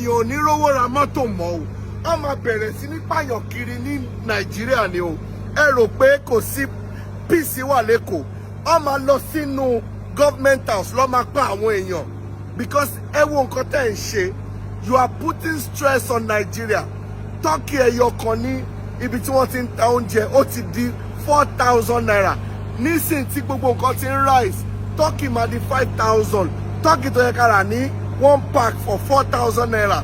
Èèyàn ò ní rówó ra mọ́tò mọ́ o. Wọ́n máa bẹ̀rẹ̀ sí ní pààyàn kiri ní Nàìjíríà ni o. Ẹ rò pé kò sí peace wà l'Ékòó? Wọ́n máa lọ sínú government house lọ́ máa pa àwọn èèyàn, because ẹ wo nǹkan tẹ́ ń ṣe. You are putting stress on Nigeria. Turkey ẹyọ kan ní ibi tí wọ́n ti ń ta oúnjẹ, ó ti di ₦4,000 nísìn tí gbogbo nǹkan ti ń rise. Turkey máa di 5,000. Turkey tó yẹ ká rà ní one pack for ₦4,000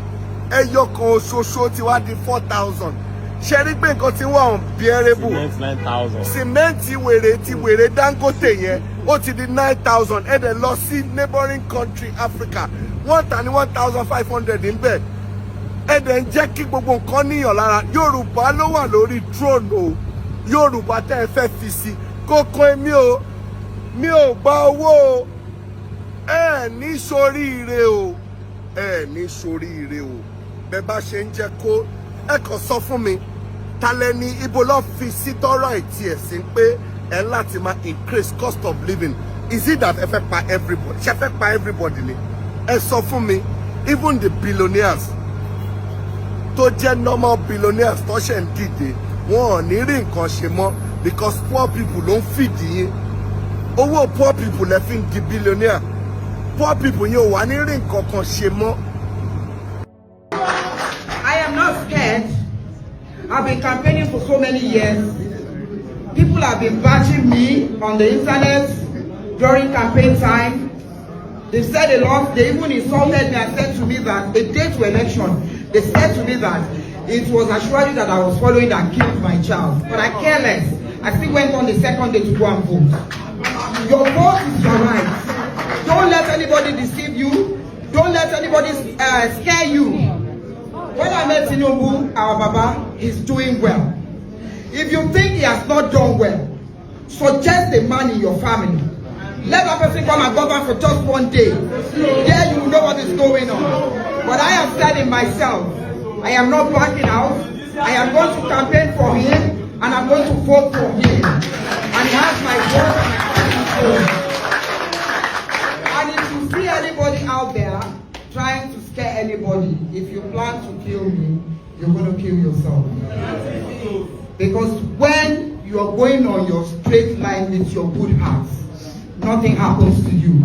ẹyọ kan ṣoṣo ti wá di 4,000. Ṣe rí pé nǹkan ti wà unbearable? Cement 9,000. Sìmẹ́ǹtì wèrè ti wèrè Dangote yẹn, ó ti di 9,000. Ẹ dẹ̀ lọ sí neighboring country Africa, wọ́n tà ní 1,500 níbẹ̀. Ẹ dẹ̀ ń jẹ́ kí gbogbo nǹkan níyàn lára. Yorùbá ló wà lórí throne o. Yorùbá tẹ́ ẹ fẹ́ fi sí kókó, èmi o, mi ò gba owó o. Ẹ ní soríire o, ẹ ní soríire o. Bẹ́ẹ̀ bá ṣe ń jẹ́ kó ẹ kàn sọ fún mi, talẹ́ni ibo lọ́ fi sí tọ́rọ̀ ìtì ẹ̀ sí pé ẹ láti máa increase cost of living? Is it that ẹ fẹ́ pa everybody? Ṣe fẹ́ pa everybody ni? Ẹ sọ fún mi. Even the billionaires tó jẹ́ normal billionaires tó ṣẹ̀ ń dìde, wọn ò ní rí nǹkan ṣe mọ́, because poor people ló ń fìdí yín. Owó poor people lẹ fi ń di billionaire. Poor people yẹn ò wá ní rí nǹkan kan ṣe mọ́. I am not scared. I've been campaigning for so many years. People have been bashing me on the internet during campaign time. They said a lot. They even insulted me and said to me that a day to election, they said to me that it was Asiwaju that I was following that killed my child. But I care less. I still went on the second day to go and vote. Your vote is your right. Don't let anybody deceive you. Don't let anybody scare you. When I met Tinubu, our Baba, he's doing well. If you think he has not done well, suggest a man in your family. Let that person come and govern for just one day. There you will know what is going on. But I have said in myself, I am not backing out. I am going to campaign for him and I'm going to vote for him. And he has my vote and my family's vote. And if you see anybody out there trying to scare anybody, if you plan to kill me, you're going to kill yourself. Because when you are going on your straight line with your good heart, nothing happens to you.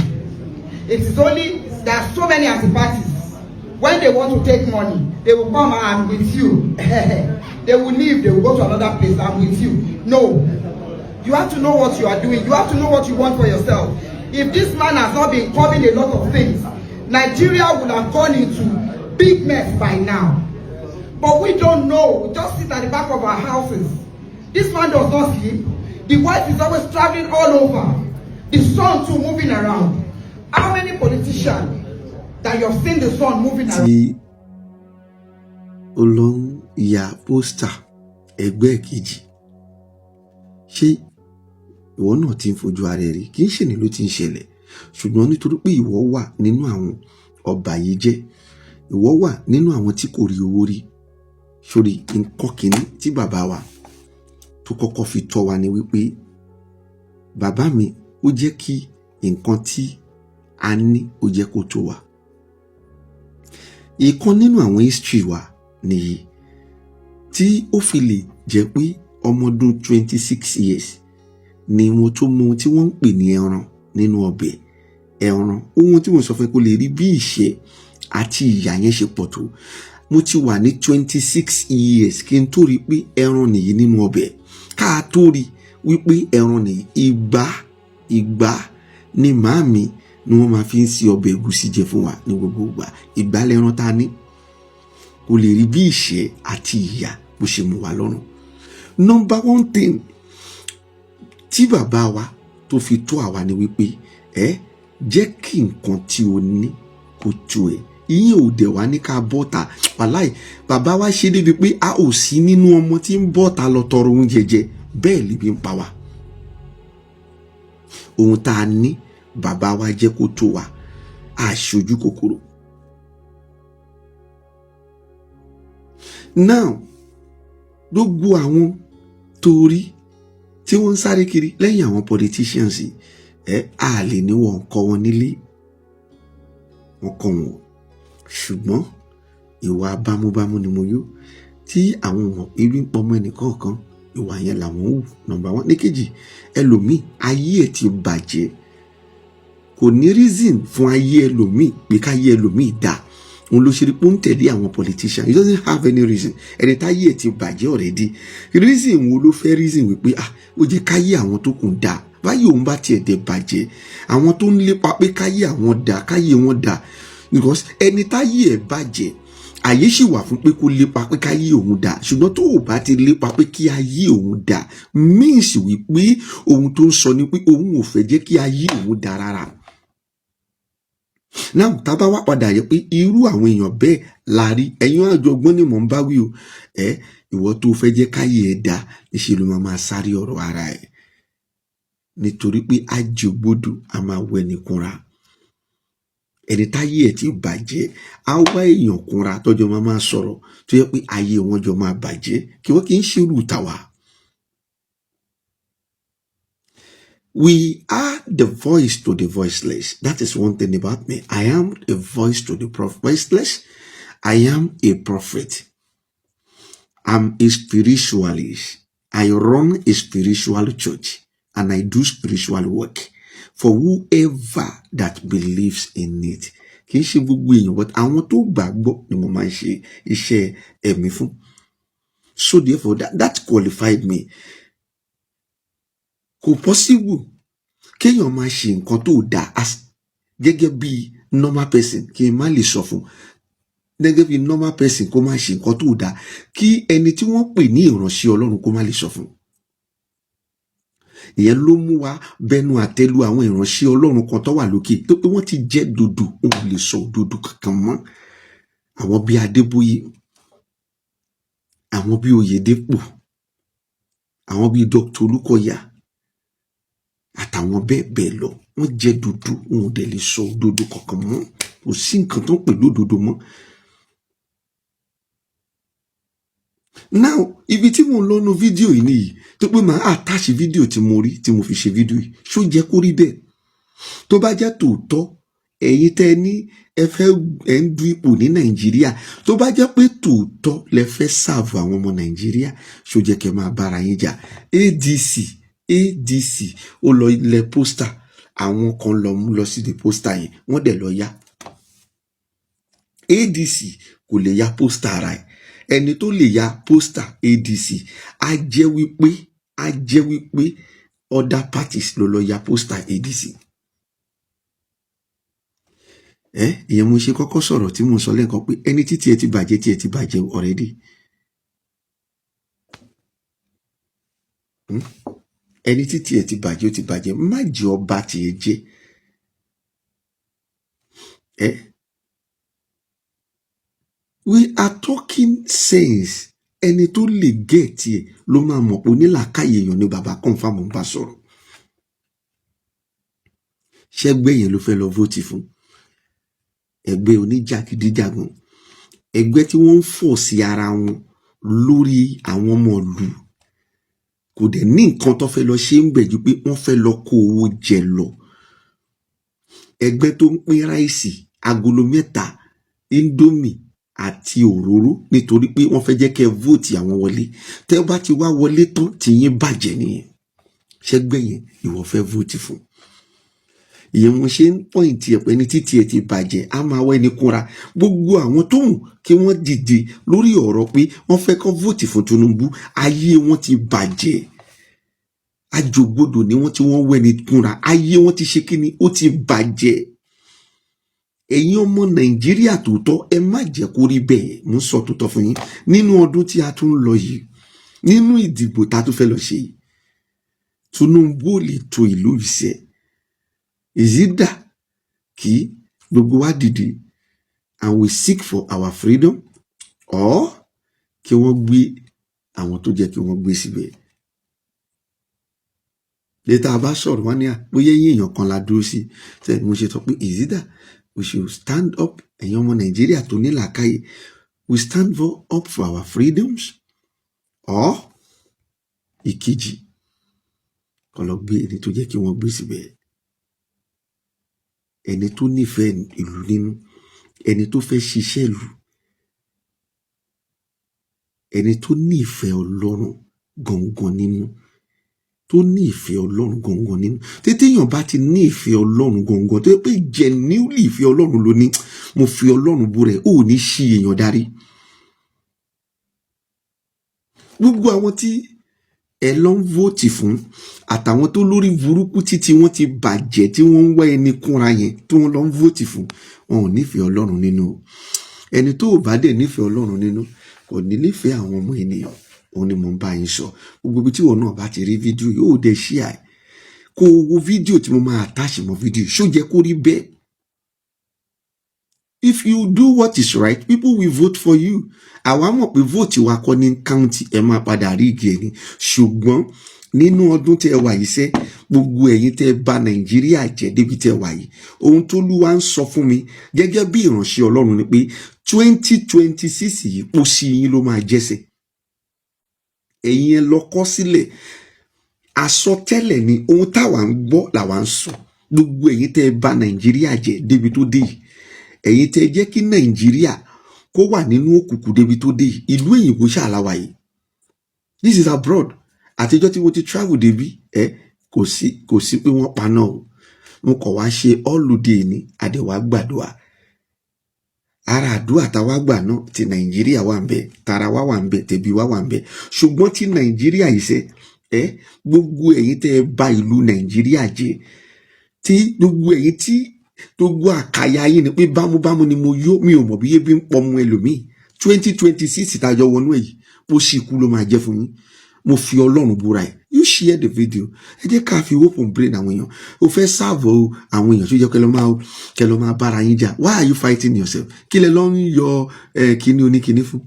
It is only, there are so many antiparties. When they want to take money, they will come and with you. They will leave, they will go to another place and with you. No. You have to know what you are doing. You have to know what you want for yourself. If this man has not been covering a lot of things, Nigeria would have gone into big mess by now. But we don't know. We just sit at the back of our houses. This man does not sleep. The wife is always traveling all over. The son too moving around. How many politicians that you've seen the son moving around? Tí ó lọ ń ya poster ẹgbẹ́ kejì, ṣé ìwọ náà ti ń fojú ara ẹ rí? Kì í ṣèní ló ti ń ṣẹlẹ̀, ṣùgbọ́n nítorí pé ìwọ wà nínú àwọn ọba yìí jẹ́, ìwọ wà nínú àwọn tí kò rí owó rí sórí nǹkan. Kìíní tí bàbá wa tó kọ́kọ́ fi tọ́ wa ni wípé bàbá mi, ó jẹ́ kí nǹkan tí a ní, ó jẹ́ kó tó wa. Ìkan nínú àwọn history wa nìyí tí ó fi lè jẹ́ pé ọmọ ọdún 26 years ni mo tó mọ ohun tí wọ́n ń pè ní ẹran nínú ọbẹ̀ ẹran. Ohun tí mo sọ fún ẹ, kó lè rí bí ìṣẹ́ àti ìyà yẹn ṣe pọ̀ tó. Mo ti wà ní 26 years kí n tó rí pé ẹran nìyí nínú ọbẹ̀. Ká tó rí wípé ẹran nìyí, ìgbà ìgbà ni màámi ni wọ́n máa fi ń ṣe ọbẹ̀ ẹ̀gúsí jẹ fún wa ní gbogbo ìgbà. Ìgbà lẹ́ran tá a ní, kò lè rí bí ìṣẹ́ àti ìyà bó ṣe mú wa lọ́rùn. Number one thing tí bàbá wa tó fi tó àwa ni wípé ẹ jẹ́ kí nǹkan tí o ní kó tó ẹ. Ìyẹn ò dẹ̀ wá ní ká bọ́ta. Wàláì, bàbá wa ṣe débi pé a ò sí nínú ọmọ tí ń bọ́ta lọ tọrọ oúnjẹ jẹ. Bẹ́ẹ̀ libi ń pa wá. Ohun tá a ní, bàbá wa jẹ́ kó tó wa, a ṣojú kòkòrò. Now, gbogbo àwọn torí tí wọ́n ń sáré kiri lẹ́yìn àwọn politicians, ẹ á lè ní wọn kọ́ wọn nílé, wọn kọ́ wọn, ṣùgbọ́n Ìwà bámúbámú ni mo yó tí àwọn ọmọ ebi ń pọmọ ẹnìkọ̀ọ̀kan, ìwà yẹn làwọn ń hù. Number one. Níkejì, ẹlòmíì, ayé ẹ̀ ti bàjẹ́, kò ní reason fún ayé ẹlòmíì pé káyé ẹlòmíì dà. Òun ló ṣe rí pé ó ń tẹ̀lé àwọn politician. He doesn't have any reason. Ẹni táyé ẹ̀ ti bàjẹ́ already, reason wo ló fẹ́ reason wípé, ah, ó jẹ́ káyé àwọn tó kù dà? Báyìí òun bá tiẹ̀ dẹ̀ bàjẹ́, àwọn tó ń lépa pé káyé àwọn dà, káyé wọn dà, because ẹni táyé ẹ̀ bàjẹ́, àyè sì wà fún pé kó lépa pé káyé òun dà. Ṣùgbọ́n tó o bá ti lépa pé kí ayé òun dà, means wípé ohun tó ń sọ ni pé òun ò fẹ́ jẹ́ kí ayé òun dà rárá. Náà tá a bá wá padà yẹ pé irú àwọn èèyàn bẹ́ẹ̀ la rí, ẹ̀yin àjọgbọ́n ni mò ń bá wí o. Ẹ ìwọ tó fẹ́ jẹ́ káyé ẹ̀ dà, níṣẹ́ ló máa máa sáré ọ̀rọ̀ ara ẹ̀, nítorí pé àjògbódò a máa wẹ nìkunra. Ẹni táyé ẹ̀ ti bàjẹ́ á wá èèyàn kunra tọ́jọ́ máa máa sọ̀rọ̀ tó yẹ pé ayé wọn jọ máa bàjẹ́, kí wọ́n kì í ṣerú tàwa. We are the voice to the voiceless. That is one thing about me. I am a voice to the voiceless. I am a prophet. I'm a spiritualist. I run a spiritual church and I do spiritual work for whoever that believes in it. Kì í ṣe gbogbo èèyàn, but àwọn tó gbàgbọ́ ni mo máa ń ṣe iṣẹ́ ẹ̀mí fún. So therefore, that qualified me. Kò possible kéèyàn máa ṣe nǹkan tó dáa as gẹ́gẹ́ bí normal person kí n má lè sọ fún, gẹ́gẹ́ bí normal person kó má ṣe nǹkan tó dáa, kí ẹni tí wọ́n pè ní ìránṣẹ́ Ọlọ́run kó má lè sọ fún. Ìyẹn ló mú wa bẹnu àtẹ́lu àwọn ìránṣẹ́ Ọlọ́run kan tó wà lókè, tó pé wọ́n ti jẹ́ dòdò, wọn ò lè sọ òdodo kankan mọ́. Àwọn bíi Adébóyè, àwọn bíi Oyèdépò, àwọn bíi Dr. Olúkọ̀yà àtàwọn bẹ́ẹ̀ bẹ́ẹ̀ lọ, wọ́n jẹ́ dòdò, wọn ò dẹ̀ lè sọ òdodo kankan mọ́. Kò sí nǹkan tó ń pè lódodo mọ́. Now, ibi tí mò ń lọ́nu fídíò yìí nìyí, tó pé màá attach fídíò tí mo rí tí mo fi ṣe fídíò yìí. Ṣó jẹ́ kó rí bẹ́ẹ̀? Tó bá jẹ́ tòótọ́, ẹ̀yin tẹ́ ní ẹ fẹ́ ẹ ń du ipò ní Nàìjíríà, tó bá jẹ́ pé tòótọ́ lẹ fẹ́ serve àwọn ọmọ Nàìjíríà, ṣó jẹ́ kẹ́ máa bára yín jà? ADC ó lọ lẹ poster, àwọn kan lọ mú lọ sí di poster yẹn, wọ́n dẹ̀ lọ yá. ADC kò lè ya poster ara ẹ̀. Ẹni tó lè ya poster ADC, á jẹ́ wípé other parties ló lọ ya poster ADC. Ẹ ìyẹn mo ṣe kọ́kọ́ sọ̀rọ̀ tí mo sọ lẹ́ẹ̀kan pé ẹni tí tiẹ̀ ti bàjẹ́, tiẹ̀ ti bàjẹ́ already. Ẹni tí tiẹ̀ ti bàjẹ́, ó ti bàjẹ́. Má jẹ́ ọba tiẹ̀ jẹ́ ẹ. We are talking sense. Ẹni tó lè gẹ̀ tiẹ̀ ló máa mọ̀ pé onílàákàyè èèyàn ni bàbá confam ń bá sọ̀rọ̀. Ṣẹ́gbẹ́ yẹn ló fẹ́ lọ vote fún? Ẹgbẹ́ oníjàgídíjàgan, ẹgbẹ́ tí wọ́n ń fọ̀ sí ara wọn lórí àwọn ọmọ ìlú, kò dẹ̀ ní nǹkan tó fẹ́ lọ ṣe ń bẹ̀ ju pé wọ́n fẹ́ lọ kó owó jẹ lọ. Ẹgbẹ́ tó ń pín rice agolo 3, Indomie àti òróró, nítorí pé wọ́n fẹ́ jẹ́ kẹ́ vote àwọn wọlé. Tẹ́ bá ti wá wọlé tán, tí yín bàjẹ́ nìyẹn. Ṣẹ́gbẹ́ yẹn ìwọ fẹ́ vote fún? Ìyẹn mo ṣe ń point ẹ̀ pé ní títí ẹ̀ ti bàjẹ́, á máa wá ẹni kúnra. Gbogbo àwọn tó hùn kí wọ́n dìde lórí ọ̀rọ̀ pé wọ́n fẹ́ kọ́ vote fún Tinubu, ayé wọn ti bàjẹ́. Àjògbodò ni wọ́n tí wọ́n wẹ́ni kúnra. Ayé wọn ti ṣe kíni? Ó ti bàjẹ́. Ẹ̀yin ọmọ Nàìjíríà tòótọ́, ẹ má jẹ́ kó rí bẹ́ẹ̀. Mo ń sọ tòótọ́ fún yín. Nínú ọdún tí a tún ń lọ yìí, nínú ìdìbò tá a tún fẹ́ lọ ṣe yìí, Tinubu ò lè tó ìlú ìṣẹ́. Ìzídà kí gbogbo wa dìde and we seek for our freedom, or kí wọ́n gbé àwọn tó jẹ́ kí wọ́n gbé síbẹ̀. Létà bá sọ̀rọ̀, wọ́n ní à bóyá eyín èèyàn kan la dúró sí. Sẹ́ni mo ṣe sọ pé ìzídà we should stand up. Ẹ̀yin ọmọ Nàìjíríà tó ní làákàyè, we stand up for our freedoms, or ìkejì, kó lọ gbé ẹni tó jẹ́ kí wọ́n gbé síbẹ̀, ẹni tó nífẹ̀ẹ́ ìlú nínú, ẹni tó fẹ́ ṣiṣẹ́ ìlú. Ẹni tó ní ìfẹ́ Ọlọ́run gangan nínú, tó ní ìfẹ́ Ọlọ́run gangan nínú. Téèyàn bá ti ní ìfẹ́ Ọlọ́run gangan, tó yẹ pé genuinely ìfẹ́ Ọlọ́run ló ní, mo fi Ọlọ́run bú rẹ̀, ó ní ṣí èèyàn darí. Gbogbo àwọn tí ẹ lọ ń vote fún, àtàwọn tó lórí burúkú títí wọ́n ti bàjẹ́, tí wọ́n ń wá ẹni kúnra yẹn, tí wọ́n lọ ń vote fún, wọn ò nífẹ̀ẹ́ Ọlọ́run nínú. Ẹni tó ò bá dẹ̀ nífẹ̀ẹ́ Ọlọ́run nínú kò ní nífẹ̀ẹ́ àwọn ọmọ ènìyàn. Òun ni mò ń bá yín sọ. Gbogbo ibi tí ìwọ náà bá ti rí fídíò yóò dé, share ẹ̀, kó o wo fídíò tí mo máa attach mọ́ fídíò. Ṣó jẹ́ kó rí bẹ́ẹ̀? If you do what is right, people will vote for you. Àwa mọ̀ pé vote wa kọ́ ní count, ẹ máa padà rí igi ẹ̀ ní. Ṣùgbọ́n nínú ọdún tẹ́ ẹ wà yìí sẹ́, gbogbo ẹ̀yin tẹ́ ẹ bà Nàìjíríà jẹ́ débi tẹ́ ẹ wà yìí, ohun tó lúwa ń sọ fún mi gẹ́gẹ́ bí ìránṣẹ́ Ọlọ́run ni pé 2026 yìí, pósí yín ló máa jẹ́sẹ̀. Ẹ̀yin ẹ lọ kọ sílẹ̀, àsọtẹ́lẹ̀ ni. Ohun táwa ń gbọ́ làwa ń sọ. Gbogbo ẹ̀yin tẹ́ ẹ bà Nàìjíríà jẹ́ débi tó dé yìí, ẹ̀yin tẹ́ ẹ jẹ́ kí Nàìjíríà kó wà nínú òkùnkùn débi tó dé yìí, ìlú òyìnbó ṣàlàwà yìí, this is abroad. Àtijọ́ tí mo ti travel débi ẹ, kò sí pé wọ́n paná o. Mo kọ̀ wá ṣe holiday ní àdẹ̀wà gbàdúrà. Ara àdúrà táwa gbà náà, ti Nàìjíríà wà ń bẹ, tara wa wà ń bẹ, tẹ̀bí wa wà ń bẹ, ṣùgbọ́n ti Nàìjíríà yìí sẹ́ ẹ, gbogbo ẹ̀yin tẹ́ ẹ bà ìlú Nàìjíríà jẹ́, tí gbogbo ẹ̀yin tí gbogbo àkàyà yín ni pé bámúbámú ni mo yó, mi ò mọ̀ bí ebi ń pọmọ ẹlòmíì, 2026 tàjọ wọnú èyí, bó sì kú ló máa jẹ́ fún yín. Mo fi Ọlọ́run búra ẹ̀. You share the video, ẹ jẹ́ ká fi open brain àwọn èèyàn. O fẹ́ serve àwọn èèyàn tó jẹ́ kẹ́ lọ máa bára yín jà. Why are you fighting yourself? Kí lẹ lọ ń yọ ẹ kíní oníkíní fún?